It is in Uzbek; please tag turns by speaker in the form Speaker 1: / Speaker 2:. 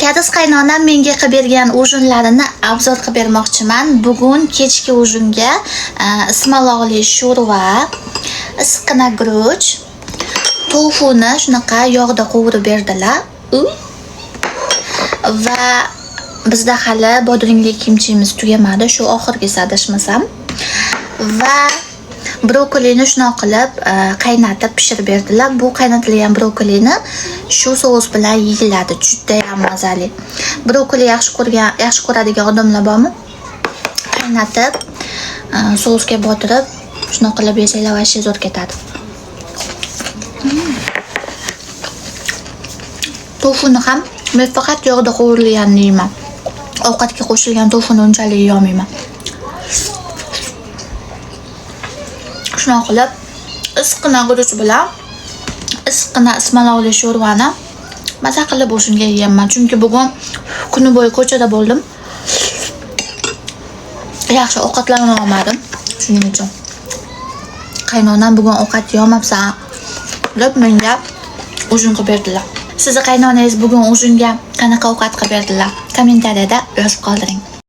Speaker 1: Kadiz qaynonam menga qilib bergan ужин larini обзор qilib bermoqchiman. Bugun kechki ужин ga ismaloqli sho'rva, issiqqina guruch, tofuni shunaqa yog'da qovurib berdilar. Va bizda hali bodringli kimchimiz tugamadi, shu oxirgisi adashmasam. Va brokolini shunaqa qilib qaynatib pishirib berdilar. Bu qaynatilgan brokolini shu sous bilan yeyiladi, judayam mazali. Brokoli yaxshi ko'rgan, yaxshi ko'radigan odamlar bormi? Qaynatib, sousga botirib, shunaqa qilib yesanglar, вообще zo'r ketadi. Tofuni ham men faqat yog'da qovurilganini yeyman. Ovqatga qo'shilgan tofuni unchalik yeyolmayman. Shunaqa qilib issiqqina guruch bilan issiqqina ismaloqli sho'rvani maza qilib ужин ga yeyapman. Chunki bugun kuni bo'yi ko'chada bo'ldim. Yaxshi ovqatlana olmadim. Shuning uchun qaynonam bugun ovqat yeyolmabsan deb menga ужин qilib berdilar. Sizni qaynonangiz bugun ужин ga qanaqa ovqat qilib berdilar? Kommentariyada yozib qoldiring.